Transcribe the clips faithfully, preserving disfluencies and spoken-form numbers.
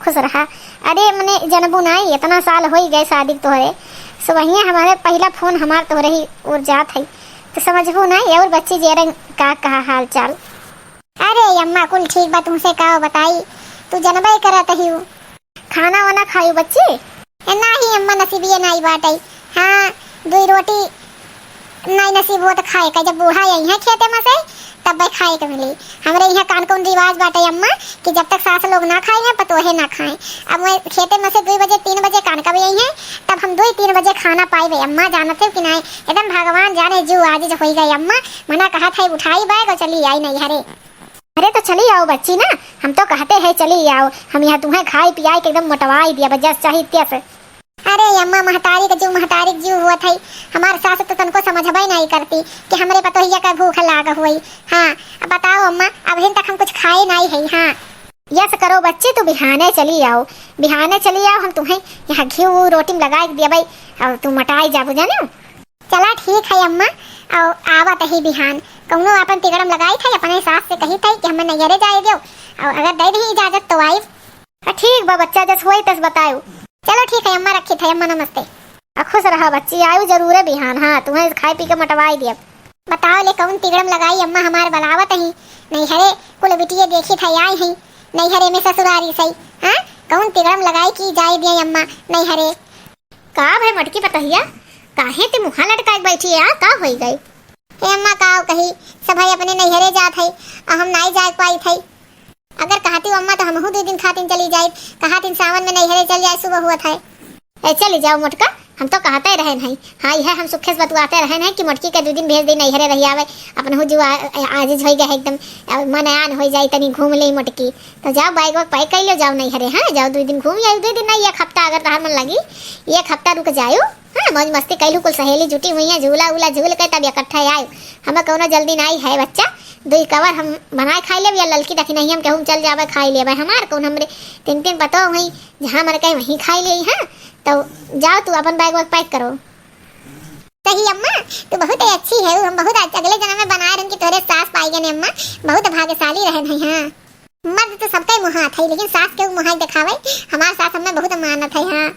खुश रहा। अरे मने जनबू नाई, इतना साल होई गए शादी के तोहरे। सुबहिया हमारे पहिला फोन हमार तोहरे ही ओर जात है, तो समझबू नाई। और बच्ची जेरन का कहा हाल चाल? अरे अम्मा, कुल ठीक बा, तुमसे का बताई, तू जनबे करत ही। खाना वाना खायू बच्ची? ए, नाही अम्मा, नसीबिये नाही बाटै। हाँ, दुई रोटी नाही नसीब हो तो खाए का, जब बूढ़ा अइहैं खेते में से, तब भाई खाए के मिली। हमरे यहाँ कान कौन रिवाज बाटै अम्मा कि जब तक सास लोग ना खाए हैं, पतोहे ना खाए। अब मैं खेते में से दुई बजे, तीन बजे कान का भी अइहैं, तब हम दुई तीन बजे खाना पाइबे अम्मा, जानत है कि नाही? एकदम भगवान जाने, जीव आजिज होई गए अम्मा। मना कहत है, उठाई बैग और चली आई नैहरे। अरे तो चली आओ बच्ची ना, हम तो कहते हैं चली आओ, हम यहाँ तुम्हें खाई पियाई के एकदम मोटवाई दिया बस जस चाही तस। अरे अम्मा, महतारी का जीव महतारी का जीव हुआ था, हमार सास तो तनको समझबे नहीं करती कि हमरे पतोहिया का भूख लाग हुई। हाँ, अब बताओ अम्मा, अबहिन तक हम कुछ खाए नहीं है। हाँ, यस करो बच्ची, तू बिहाने चली आओ, बिहाने चली आओ, हम तुम्हें यहाँ घी रोटी में लगा के दिया भाई, और तू मोटाई जाबू जाने। चला ठीक है अम्मा, और आवत ही बिहान। कौनो आपन तिगड़म लगाई थे, अपने सास से कही थे कि हमें नैहरे जाए दो, और अगर दे नहीं इजाजत तो आई। आ, ठीक बा बच्चा, जस होई तस बतायो। चलो ठीक है अम्मा, रखी थे अम्मा, नमस्ते। आ, खुश रहा बच्ची, आयु जरूर है बिहान। हाँ, तुम्हें खाए पी के मोटवाई दिया। बताओ ले कौन तिगड़म लगाई अम्मा, हमार बलावत ही नैहरे, कुल बिटिये देखी थे आई ही नैहरे में ससुरारी सही। हाँ, कौन तिगड़म लगाई कि जाए दिया अम्मा नैहरे। का भई मोटकी पतोहिया, काहे ते मुहा लटकाए के बैठी है, का होई गई? हे अम्मा, का कही, सब है अपने नैहरे जात है, आ हम नाई जाए पाई थे। अगर कहती अम्मा तो हमहू दो दिन खातिन चली जाई, कहतिन सावन में नैहरे चल जाए, सुबह हुआ था। ए, चली जाओ मोटका, हम तो कहते रहन है। हाँ, यह हम सुखे से बतुआते रहन है कि मोटकी के दो दिन भेज दे नैहरे रही आवे, अपनहू जो आ-, आजिज होई गए है एकदम, आ, मन आन होई जाई, तनी घूम ले मोटकी। तो जाओ, बैग वैग पैक कर लो, जाओ नैहरे। हाँ, जाओ, दो दिन घूम आयु, दो दिन नहीं, एक हफ्ता अगर तहार मन लगी, एक हफ्ता रुक जायु। हाँ, मौज मस्ती कैलू, कुल सहेली जुटी हुई हैं, झूला उला झूल के तब इकट्ठा आयु। हमें कौनो जल्दी नहीं है बच्चा, दुई कवर हम बनाए खाई लेब या ललकी दखिनही हम केहू चल जाबे खाई लेबे। हमार कौन, हमरे तीन तीन पतोह हुई, जहाँ मन कहे वहीं खाई ले। हाँ, तो जाओ तू अपन बैग वैग पैक करो। सही अम्मा, तू बहुत ही अच्छी है, हम बहुत अच्छ-, अगले जन्म में बनाए रहन कि तोहरे सास पाई गए अम्मा, बहुत भाग्यशाली रहन है। हाँ, मर्द तो सबका ही मुहात है, लेकिन सास के मुहाई दिखावे, हमार सास हमें बहुत मानत है। हाँ।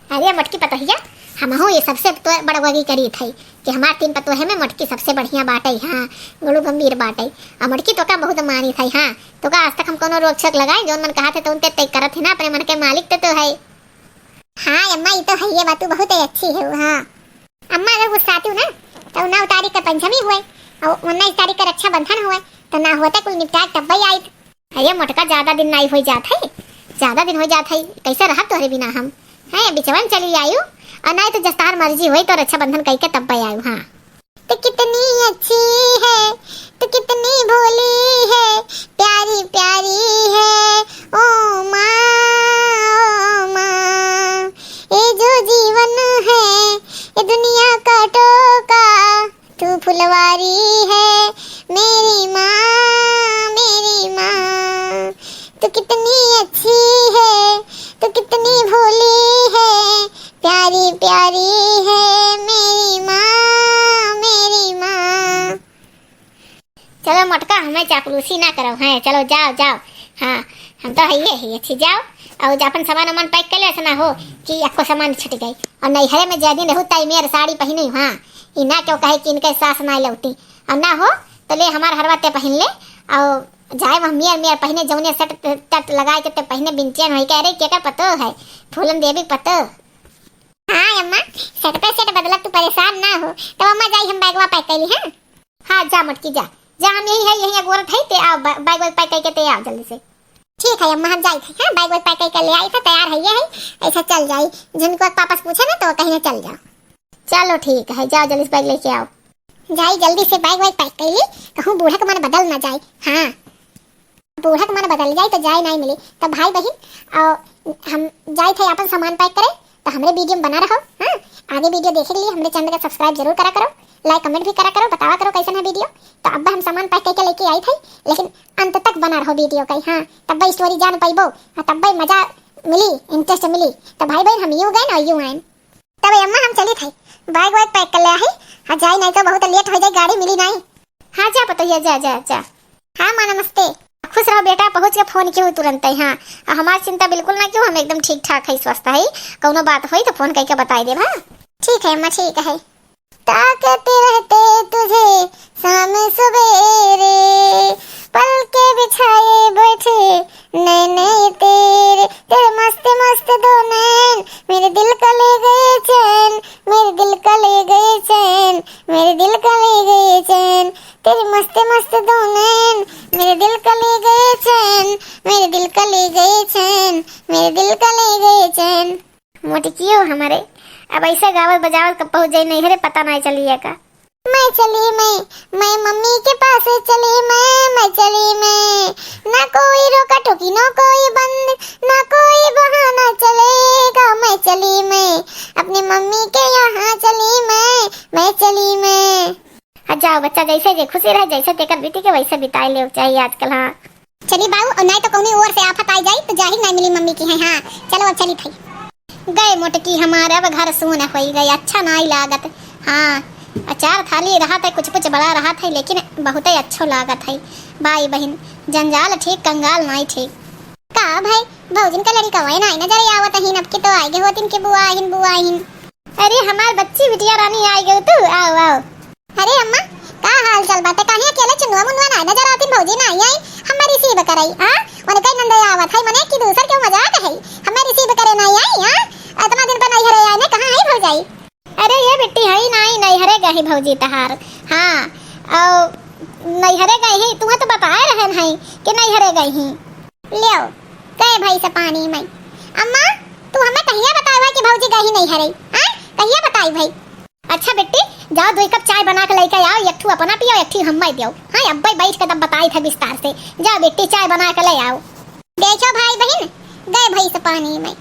अरे मोटकी पतोहिया, हमहू ये सबसे तो बड़गोगी करी थे कि हमार तीन पतोहे में मोटकी सबसे बढ़िया बाटे। हाँ, गुणु गंभीर बाटे। आ मोटकी तो का बहुत मानी थे। हाँ, तो का आज तक हम कोनो रोक छोक लगाए, जौन मन कहा थे तो उनते तय करत है ना, अपने मन के मालिक ते तो है। हाँ अम्मा, ई तो है, ये बात तू बहुत ही अच्छी है। हाँ अम्मा, अगर गुस्साती हूँ ना, तो नौ तारीख का पंचमी हुए और उन्नीस तारीख का रक्षाबंधन हुए, तो ना होते कुल निपटा के तब्बे आई। अरे मोटका, ज्यादा दिन नहीं हो जात है, ज्यादा दिन हो जात है, कैसे रहब तोहरे बिना हम? हैं, बिचवन चली आयु, और नहीं तो जस्तार मर्जी होई तो रक्षाबंधन कह के तब्बे आयु। हाँ। तू कितनी अच्छी है, तू कितनी भोली है, प्यारी प्यारी है, ओ माँ, ओ माँ। ये जो जीवन है, ये दुनिया का टोका, तू फुलवारी है, मेरी माँ, मेरी माँ। तू कितनी अच्छी है, तू कितनी भोली है, प्यारी प्यारी है मेरी माँ, मेरी माँ। चलो मोटका, हमें चापलूसी ना करो, हैं, चलो जाओ, जाओ। हाँ, हम तो हइये ही अच्छी, जाओ। और अपन सामान वामान पैक कर ले, ऐसा ना हो कि आपको सामान छूट गई। और नैहरे में जय दिन रहू ताई मेर साड़ी पहनी, हाँ, ई ना क्यों कहे कि इनके सास ना लौटी। और ना हो तो ले हमार हरवा ते पहन ले, और जाए वह मेर मेर पहने, जौने सेट तट लगाए के ते पहने, बिनचैन होई के, अरे केकर पतो है, फूलन देवी पतो। हाँ अम्मा, सेट पे सेट बदलब, तू परेशान ना हो। तब अम्मा जाई हम बैगवा पैक कर ली, हाँ? हाँ जा मोटकी जा, जा हम यही है, यही अगोरत है, ते आओ बै-, बैग वैग पैक करके ते आओ जल्दी से। ठीक है अम्मा, हम जाई थे, हाँ बैग वैग पैक करके ले आई थे, तैयार है ये है, ऐसा चल जाई, झुनको के पापा से पूछे ना तो कहीं ना चल जाओ। चलो ठीक है, जाओ जल्दी से बैग लेके आओ। जाई जल्दी से बैग वैग पैक कर ली, कहूँ बूढ़ा के मन बदल ना जाए। हाँ, बूढ़ा के मन बदल जाए तो जाए नहीं मिली। तो भाई बहन, और हम जाए थे अपन सामान पैक करे, तो हमरे वीडियो में बना रहो। हाँ, आगे वीडियो देखे के लिए हमरे चैनल का सब्सक्राइब जरूर करा करो, लाइक कमेंट भी करा करो, बतावा करो कैसन है वीडियो। तो अब हम सामान पैक करके लेके आई थे, लेकिन अंत तक बना रहो वीडियो का। हाँ, तब्बे स्टोरी जान पाइबो, हाँ, तब्बे मजा मिली, इंटरेस्ट मिली। तो भाई बहन, हम यूं गए ना यूं आए। तब अम्मा हम चली थे, बैग वैग पैक कर ले आहे। हाँ जाई, नहीं तो बहुत लेट हो जाए, गाड़ी मिली नहीं। हाँ जा पतोहिया, जा जा जा। हाँ माँ नमस्ते। खुश रहो बेटा, पहुँच के फोन किहु तुरंतै। हाँ, अउर हमार चिंता बिल्कुल ना किहु, हम एकदम ठीक ठाक है, स्वस्थ है। कउनो बात होई तो फोन कइके बताई देब, हाँ? ठीक है अम्मा, ठीक है। ताकते रहते तुझे शाम सवेरे, पलके बिछाए बैठे नैने तेरे, तेरे मस्त मस्त दो नैन, मेरे दिल का ले गए चैन, मेरे दिल का ले गए चैन, मेरे दिल का ले गए चैन, तेरे मस्त मस्त दो नैन, मेरे दिल का ले गए चैन, मेरे दिल का ले गए चैन, मेरे दिल का ले गए चैन। मोटकियो हमरे, अब ऐसे गावत बजावत कब पहुँच जाई नैहरे, पता नाहीं चली एका। मैं चली मैं, मैं मम्मी के पास चली मैं, मैं चली मैं। ना कोई रोका टोकी, ना कोई बंद, ना कोई बहाना चलेगा। मैं चली मैं, अपनी मम्मी के यहाँ चली मैं, मैं चली मैं। हाँ, जाओ बच्चा, जैसे जे खुशी रहे, जैसे तेकर बीती के वैसे बिताए लेव चाहिए आजकल। हाँ। चली बाऊ, अउर नाहीं तो कउनी ओर से आफत आई जाई, तो जाहिर नाहीं मिली मम्मी की है। हाँ, चलो अब चली भाई। गए मोटकी हमार, अब घर सून होई गए, अच्छा नाहीं लागत। हाँ, अचार थाली रहत है, कुछ कुछ बड़ा रहत है, लेकिन बहुतै अच्छो लागत है। भाई बहिन, जंजाल ठीक, कंगाल नाहीं ठीक। का भाई, भौजिन का लड़िकवा नाहीं नजर आवत हीन, अब की तो आइगे होतिन कि बुआ आहिन, बुआ आहिन। अरे हमार बच्ची बिटिया रानी आइ गउ तू, आओ, आओ। अरे अम्मा, का हाल चाल बाटे? काहे अकेले चुनुआ मुनुआ नाहीं नजर आतिन? भौजी नाहीं आई, हमें receive करई, हाँ? उनका ही नंदे आवत है, मने कि दूसर के मजाक है, हमें receive करे नाहीं आई, हाँ? इतना दिन पर नैहरे आए ने, कहाँ है भौजाई? अरे ये बिट्टी है नाहीं, नैहरे गई भौजी तहार, हाँ, और नैहरे गई ही, तुम्हें तो बताए रहन है कि नैहरे गई ही। ल्यो, गए भई से पानी में। अम्मा, तू हमें कहिया बतावा कि भौजी गई नैहरे? हाँ? कहिया बताई भई? अच्छा बिट्टी, जाओ दुई कप चाय बना के लइके आओ, एक ठू अपना पियो, एक ठू हम्मै दियो। हाँ, अब्बै बैठ के तब बताई थे विस्तार से। जाओ बिट्टी, चाय बना के ले आओ। देखो भाई बहिन, गए भई से पानी में।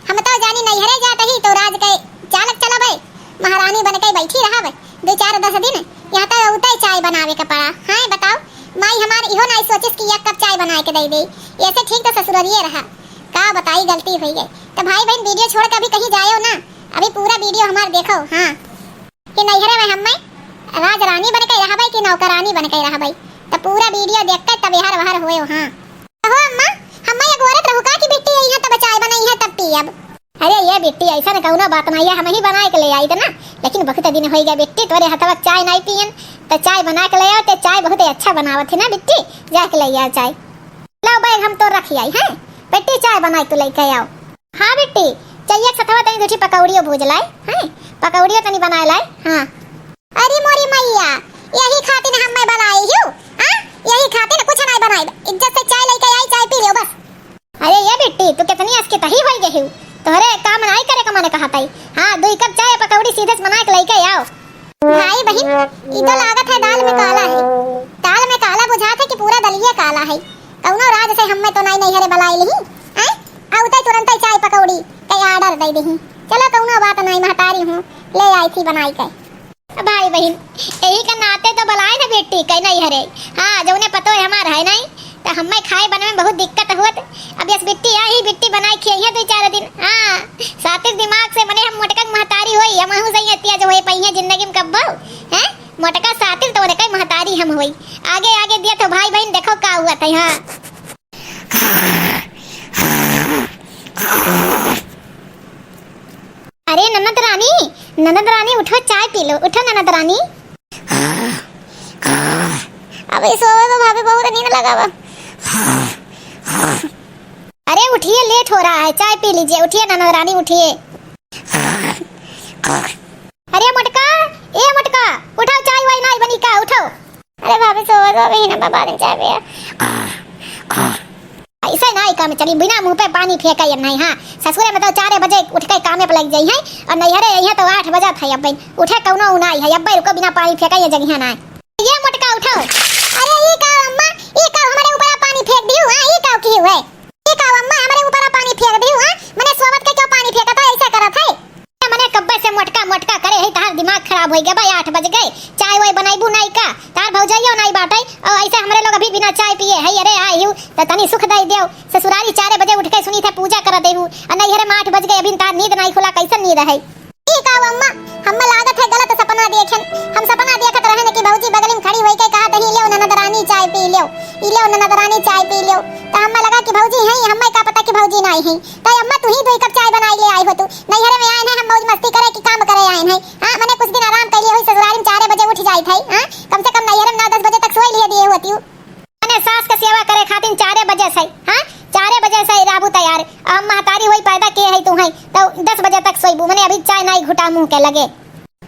हम तो जानी नैहरे जात ही तो राज के चालक चलब है, महारानी बन के बैठी रहब दुई चार दस दिन। यहाँ तो उतै चाय बनावे के पड़ा। हाँ बताओ, माई हमार इहो नाहीं सोचिस कि एक कप चाय बनाए के दे दे। ऐसे ठीक तो ससुररिये रहा। का बताई, गलती हुई गई। तो भाई बहिन, video छोड़ के अभी कहीं जायो ना, अभी पूरा video हमार देखो। हाँ, कि नैहरे में हम्मै राज रानी बन के रहबै कि नौकरानी बन के रहबै, तो पूरा video देख के तब एहर वहर होए। हाँ। कहो अम्मा, हम्मै अगोरत रहू का कि बिट्टी अइहैं तब चाय बनइहैं तब पियब? अरे ये बिट्टी, ऐसा न कउनो बात नाहीं है, हमहीं बनाए के ले आइत ना, लेकिन बहुत दिन होइ गए बिट्टी, तोरे हथवा क चाय नाहीं पियन, तो चाय बना के ले आओ, ते चाय बहुत अच्छा बनावत है ना बिट्टी, जाके ले आओ चाय। लाओ bag हम तो रखी आई, हैं? बिट्टी चाय बनाए तू लेके आओ। हाँ बिट्टी, चाहिए सथवा तनी दू ठी पकौड़ियो भूज लाए, हैं? पकौड़ियो तनी बनाए लाए, हाँ। अरे मोरी मैया, यही खातिर हम्मै बनाई हूँ, हाँ? यही खातिर कुछ नाहीं बनाई, इज्जत से चाय लेके आई, चाय पी लियो बस। अरे ये बिट्टी, तू कितनी असके तही होई गई हूँ, तोहरे काम नाहीं करे का मने कहत आई। हाँ, दुई कप चाय पकौड़ी सीधे से बना के लेके आओ। भाई बहिन, ई तो लागत है दाल में काला है, दाल में काला बुझात है कि पूरा दलिये काला है। कउनो राज से हम्मै तो नाहीं नैहरे बलाइल ही, हैं? आउतै तुरंतै चाय पकौड़ी के order दे देही। चलो कउनो बात नाहीं, महतारी हूँ, ले आई थी बनाई के। भाई बहिन, यही के नाते तो बलाए ना बिट्टी के नैहरे। हाँ, जउने पतोह हमार है नाहीं, तो हम्मै खाए बने में बहुत दिक्कत होत। अब यस बिट्टी आई, बिट्टी बनाए खियाइहैं दुई चार दिन। हाँ, सातिर दिमाग से मने हम मोटका के महतारी होई, हमहू सही हतिया जो होए पइहैं जिंदगी में कब्बो, हैं? मोटका सातिर तो ओनकै महतारी हम होई। आगे आगे दिया तो भाई बहिन देखो का हुआ था। हाँ। अरे ननद रानी, ननद रानी उठो, चाय पी लो, उठो ननद रानी। अबे सोवे तो भाभी बहुत नींद लगा बा। अरे उठिए, late हो रहा है, चाय पी लीजिए, उठिए ननद रानी उठिए। अरे मोटका, ए मोटका, उठो, चाय वाय नाहीं बनी का, उठो। अरे भाभी सोवत हो गई ना, बाबा ने चाय पिया। ऐसे नाहीं काम चली, बिना मुँह पे पानी फेंका ये नाहीं। हाँ, ससुरे में तो चारे बजे उठ के कामे पे लग जाई है और नैहरे आई है तो आठ बजा था। अब उठे कउनो नाहीं है, अब रुको, बिना पानी फेंका ये जगह नाहीं। ये मोटका उठो। अरे ई का अम्मा, ई का हमरे ऊपर पानी फेंक दियो? हाँ, ई का की हुए? ई का अम्मा हमरे ऊपर पानी फेंक दियो? हाँ, मने सोवत के क्यों पानी फेंकत है, ऐसे करत है? मने कब्बे से मोटका मोटका करे है, तहार दिमाग खराब होइ गया बा। आठ बज गए, चाय वाय बनाइबू नाहीं का? तहार भौजाइयो नाहीं बाटे, और ऐसे हमरे लोग अभी बिना चाय पिए है। अरे आई हूँ तो तनी सुख दे देव, ससुरारी चारे बजे उठ के सुनी थे पूजा कर देहू, और नैहरे में आठ बज गए, अभी तहार नींद नाहीं खुला, कैसन नींद है? ई का अम्मा, हम्मे लागत है गलत सपना देखेन। हम सपना देखत रहेन कि भौजी बगली में खड़ी होई के कहत रही, "लेव ननद रानी चाय पी लेव, ई लेव ननद रानी चाय पी लेव।" त हम्मा लगा कि भौजी हैं, हम्मा का पता कि भौजी नाई हैं। त अम्मा तू ही दुई कप चाय बनाई ले आई हो तू। नैहरे में आए हैं हम मौज मस्ती करे कि काम करे आए हैं? हाँ, मने कुछ दिन आराम कर लिए होई, ससुरारी में चारे बजे उठ जाइत है। हाँ, कम से कम नैहरे में नौ दस बजे तक सोई लिए दिए होती हूँ। मने सास के सेवा करे खातिर चारे बजे से, हाँ, चारे बजे से रहबू तैयार। अब महतारी होई पैदा के है तू है, तो दस बजे तक सोईबू, मने अभी चाय नाई घुटा मुंह के लगे।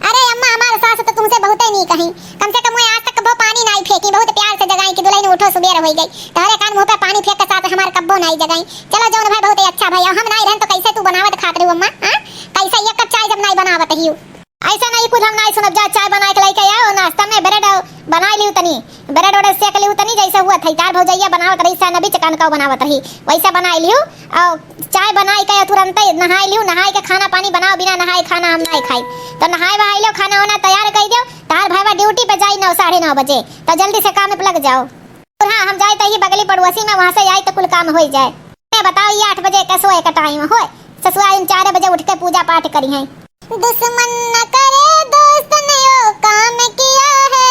अरे अम्मा, हमार सास तो तुमसे बहुते नीक हई। कम से कम वो आज तक कब्बो पानी नाई फेंकी, बहुत प्यार से जगाई कि दुल्हन उठो, सुबेर होई गई। तोहरे कान मुंह पे पानी फेंक के सास हमार कब्बो नाई जगाई। चलो जौन भाई बहुते अच्छा भाई, हम नाई रहन तो कैसे तू बनावत खात रहू अम्मा, हाँ? कैसे एक कप चाय जब नाई बनावत ही? ऐसा नहीं कुछ हम नाई सुनब, जा चाय बनाए के लेके आओ, नाश्ता में ब्रेड बनाए लियो तनी, ब्रेड ओरेड सेक लियो तनी, जैसे हुआ थई तार भौजैया बनावत रही सैंडविच कान का बनावत रही, वैसे बनाए लियो। और चाय बनाई के तुरंते नहाई लियो, नहाई के खाना पानी बनाओ, बिना नहाए खाना हम नाई खाई। तो नहाए वहाई लो, खाना वाना तैयार कर दो, तार भाईवा ड्यूटी पे जाई नौ, साढ़े नौ बजे, तो जल्दी से काम पे लग जाओ। और हाँ, हम जाए तो ये बगली पड़ोसी में, वहाँ से आई तो कुल काम हो जाए। मैं बताओ, ये आठ बजे के सोए का टाइम होए, ससुरा इन चार बजे उठ के पूजा पाठ करी हैं। दुश्मन न करे दोस्त ने यो काम किया है,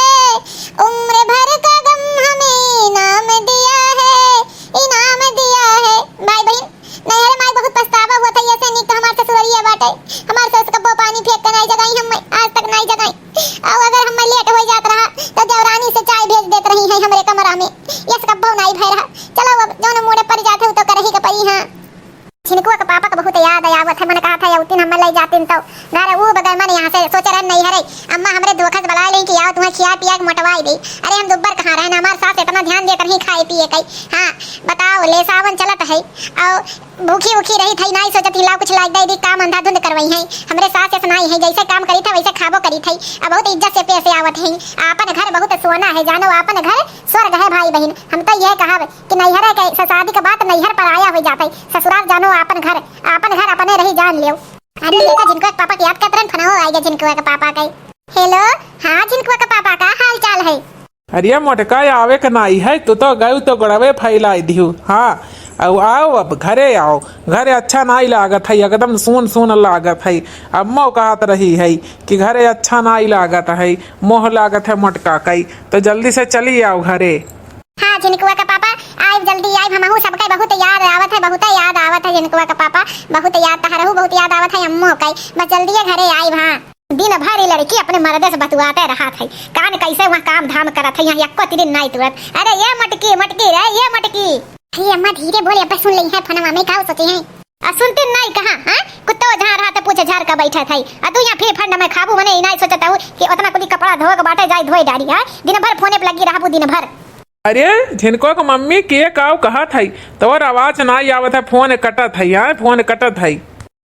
उम्र भर का गम हमें इनाम दिया है, इनाम दिया है। भाई बहन, नैहर माई बहुत पछतावा हुआ था, ऐसे निक तो हमार ससुररिया बाटे। हमार सास कब्बो पानी फेंक के नाई जगाई, हम आज तक नाई जगाई। और अगर हम लेट हो जात रहा तो देवरानी से चाय भेज देत रही है हमरे कमरा में, यस कब्बो नाई भय रहा। चलो अब जौन मूड़े पड़ जात है तो करही के पड़ी। हाँ, झिनकुआ के पापा के बहुत याद आवत है, मन कहत है उतिन हम ले जातिन तो घर ऊ बगैर मन यहाँ से सोचे रहन नहीं हरे। अम्मा हमरे धोखा से बुला लें कि आओ तुम्हें खिया पिया के मोटवाई दे। अरे हम दुब्बर कहाँ रहन, हमार सास इतना ध्यान देत रही खाए पिए कई। हाँ, बताओ ले सावन चलत है और भूखी उखी रही थई, नाई सोचत ही लाओ कुछ लाग दे दी, काम अंधाधुंध करवई है। हमरे सास ऐसे नाई है, जैसे काम करी था वैसे खाबो करी थई। अब बहुत इज्जत से पेश आवत है, आपन घर बहुत सोना है, जानो आपन घर स्वर्ग है भाई बहन। हम तो यह कहब कि नैहर के स-, शादी के बाद नैहर पराया हो जात है, ससुराल जानो आपन घर, आपन घर अपने रही जान लियो। अरे देखा झिनकुआ के पापा के याद करत रहन, फोनवा आइगा झिनकुआ के पापा के। हेलो, हाँ झिनकुआ के पापा, का हाल चाल है? अरे मोटका आवे के नाई है, तू तो गयू तो गोड़वे फैलाई दिहू। हाँ, अब आओ, अब घरे आओ, घरे अच्छा नाई लागत है, एकदम सून सून लागत है। अम्मो कहत रही है कि घरे अच्छा नाई लागत है, मोह लागत है मोटका कई, तो जल्दी से चली आओ घरे। हाँ झिनकुआ का पापा, आइब जल्दी आइब, हमहू सबके बहुत याद आवत है, बहुत याद आवत है झिनकुआ का पापा, बहुत याद तहरहू बहुत याद आवत है अम्मो कई, बस जल्दी घरे आइब। हाँ, दिन भर ई लड़की अपने मर्दे से बतुआते रहत है, कान कैसे वहाँ काम धाम करत है, यहाँ एको तिरिन नाई तुरत। अरे ये मटकी, मटकी रे, ये मटकी। अरे अम्मा धीरे बोले, अब्बे सुन लेई है फोनवा में, का सोचे हैं? आ सुनती नाई कहाँ, हाँ? कुत्तो झाड़ रहा तो पूछे झाड़ का बैठत है, आ तू यहाँ फिर फंड में खाबू, मने ई नाई सोचत हूँ कि उतना कुली कपड़ा धोए के बाटे, जाई धोए डारी, हाँ? दिन भर फोने पे लगी रहबू दिन भर। अरे झिनकुआ के मम्मी, के काव कहत है? तोर आवाज नाई आवत है, फोन कटत है, हाँ, फोन कटत है,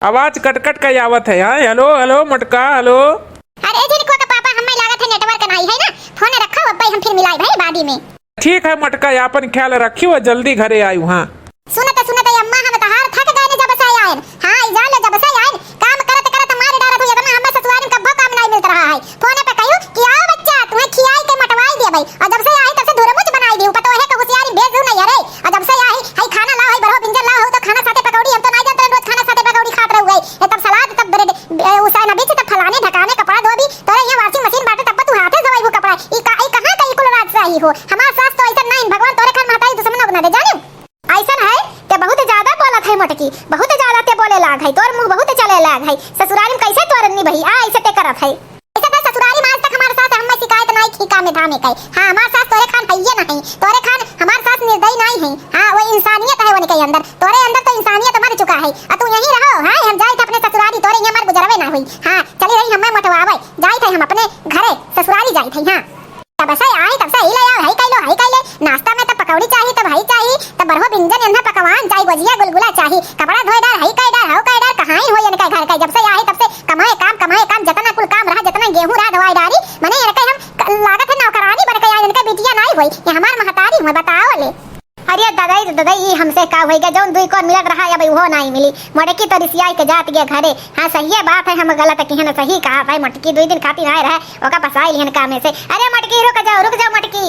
आवाज कट कट के आवत है, हाँ। हेलो हेलो मोटका, हेलो। अरे झिनकुआ के पापा, हमें लागत है नेटवर्क नाई है ना, फोन रखो, अब्बे हम फिर मिलाई भाई बादी में। ठीक है मोटका, आपन ख्याल रखियो, जल्दी घरे आयु, हाँ। सुनत सुनत अम्मा हम तहार थक गए जब से आयन। हाँ, ई जान ले जब से आयन, काम करत करत मार डारत हो, इतना हमें ससुराल में कब्बो काम नाई मिलत रहा है। फोन पे कहू कि आओ बच्चा, तुम्हें खियाई के मोटवाई देबे। और जब से आई तब से धुरमुच बनाई दी, पतो है कि होशियारी भेज दू नहीं अरे। और जब से आई, हई खाना लाओ, हई बरहो बिंजन लाओ, हो तो खाना साथे पकौड़ी, हम तो नाई जानते रोज खाना साथे पकौड़ी खात रहू गई। ये तब सलाद, तब ब्रेड, ए, उ सैंडविच, तब फलाने ढकाने कपड़ा धोबी, तोरे यहाँ washing machine बाटे तब तू हाथे धोबू कपड़ा। ई का, ई कहाँ का ई कुल राजशाही हो? हमार सास तो ऐसा नहीं, भगवान तोरे खान महतारी दुश्मनों को ना दे, जाने। ऐसन है, ते बहुत ज्यादा बोलत है मोटकी, बहुत ज्यादा ते बोले लाग है, तोर मुंह बहुत चले लाग है। ससुरारी में कैसे तोर निभई, आ ऐसे ते करत है। ऐसे तो ससुरारी में आज तक हमारे साथ हमें शिकायत नाई की काम धामे कई। हाँ, हमार सास तोरे खान है ये नहीं, तोरे खान हमार सास निर्दयी नाई है। हाँ, वो इंसानियत है उनके अंदर, तोरे अंदर तो इंसानियत मर चुका है। आ तू यहीं रहो, हाँ, हम जाए थे अपने ससुरारी, तोरे यहाँ मर गुजरवे ना हुई। हाँ, चली रही हमें मोटवावे, जाए थे हम अपने घरे, ससुरारी जाए थे, हाँ। तब से आई, तब से ही ले आओ, हई कइलो, हई कइले, नाश्ता में तब पकौड़ी चाही, तब हई चाही, तब बरहो बिंजन, इन्हें पकवान चाही, गोजिया गुलगुला चाही, कपड़ा धोए डार, हई कइ डार, हऊ कइ डार, कहाँ ही होई इनका घर का। जब से आई तब से कमाए काम, कमाए काम, जितना कुल काम रहा, जितना गेहूं रहा धोआई डारी, मने इनके हम क-, लागत है नौकरानी बन के आई, इनके बिटिया नाई होई, ये हमार महतारी हुए, बताओ ले। अरे ददई रे ददई, ई हमसे का होई गया, जौन दुई कोर मिलत रहा, अब उहो नाई मिली। मोटकी तो रिसियाई के जात गया घरे। हाँ, सहिए बात है, हम गलत किहन, सही कहा भाई। मोटकी दुई दिन खातिर आए रहे, ओका फसाई लिहन कामे से। अरे मोटकी, रुक जाओ, रुक जाओ मोटकी।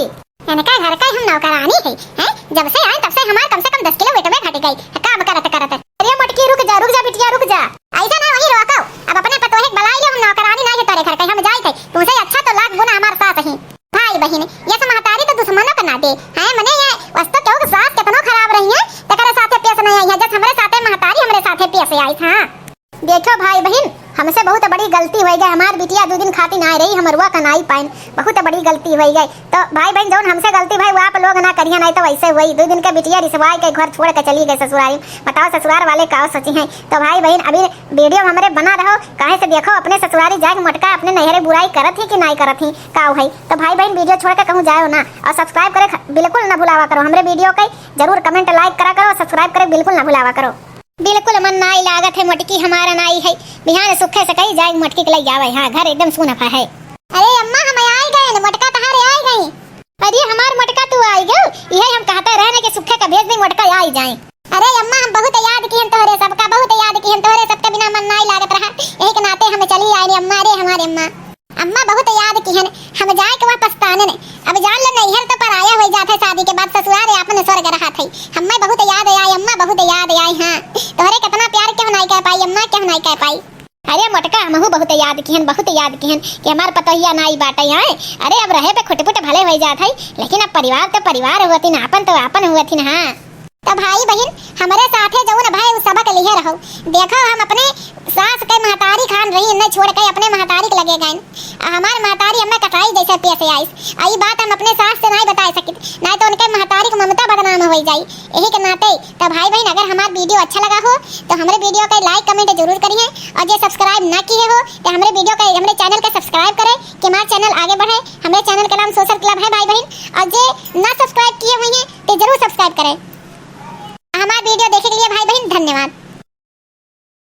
इनका घर का हम नौकरानी है, हैं? जब से आए तब से हमार कम से कम दस किलो वेट में घट गई, काम करत करत। अरे मोटकी, रुक जा, रुक जा बिटिया, रुक जा। ऐसा ना वही रोको, अब अपने पतोहे के बुलाई ले, हम नौकरानी नहीं है तोरे घर के, हम जाए थे। तुमसे अच्छा तो लाख गुना हमार सास ही। पिया से आइस, हाँ। देखो भाई बहिन, हमसे बहुत बड़ी गलती होइ गै। हमार बिटिया दुइ दिन खातिर आइ रही, हमरवा का नाई पाइन, बहुत बड़ी गलती होइ गै। तो भाई बहिन, जौन हमसे गलती भई, उ आप लोग ना करिहैं, नाहीं तो वैसे हुई। दुइ दिन के बिटिया रिसवाइ के घर छोड़ के चली गै ससुरारी। बताओ ससुरार वाले का सोचिहैं। तो भाई बहिन, अभी video में हमरे बना रहो, काहे से देखो, अपने ससुरारी जाइ के मोटका अपने नैहरे बुराई करत ही कि नाहीं करत ही, का है। तो भाई बहिन, video छोड़ के कहूँ जाओ ना, और subscribe करे ख-, बिल्कुल ना भुलावा करो। हमरे video के जरूर comment like करा करो, subscribe करे बिल्कुल ना भुलावा करो। बिल्कुल मन नाई लागत है, मोटकी हमारा नाई है। बिहान सुखे से कही जाए मोटकी के लई आवे। हाँ, घर एकदम सूना फा है। अरे अम्मा, हम आई गए न, मोटका तहारे आई गई। अरे हमार मोटका तू आई गयो, इहे हम कहते रहने के सुखे का भेज दे, मोटका आई जाए। अरे अम्मा, हम बहुत याद किहन तोहरे सबका, बहुत याद किहन तोहरे सबके बिना मन नाई लागत रहा, यही के नाते हम चली आए रे अम्मा। अरे हमारे अम्मा, अम्मा बहुत याद किहन, हम जाए के वह पछताने ने। अब जान ले, नैहर तो पराया होइ जात है, शादी के बाद ससुरार आपन स्वर्ग रहत है। हम्मे बहुत याद आई अम्मा, बहुत याद आई। हाँ, तोहरे कितना प्यार केहू नाई कह पाई अम्मा, केहू नाई कह पाई। अरे मोटका, हमहू बहुत याद किहन, बहुत याद किहन कि हमार पतोहिया नाई बाटे आए। अरे अब रहे पे खुटपुट भले होइ जात है, लेकिन अब परिवार तो परिवार हुअथिन, आपन तो आपन हुअथिन। हाँ। तो भाई बहिन, हमरे साथे जौन भए उ सबक लिहे रहो। देखो, हम अपने सास के महतारी खान रही, इन्हें छोड़ के अपने महतारी के लगे गए। आ हमार महतारी हमें कटाई जैसे पेश आइस। आ ई बात हम अपने सास से नाई बताए सकित, नाई तो उनके महतारी के ममता बदनाम होइ जाई। यही के नाते, तो भाई बहिन, अगर हमार video अच्छा लगा हो, तो हमरे video के like comment जरूर करिहैं, और जे subscribe ना किहे हो, तो हमरे video के, हमरे channel के subscribe करें कि हमार channel आगे बढ़े। हमरे channel का नाम Social Club है भाई बहिन, और जे ना subscribe किहे हुइहैं, तो जरूर subscribe करें। हमार video देखे के लिए भाई बहिन धन्यवाद।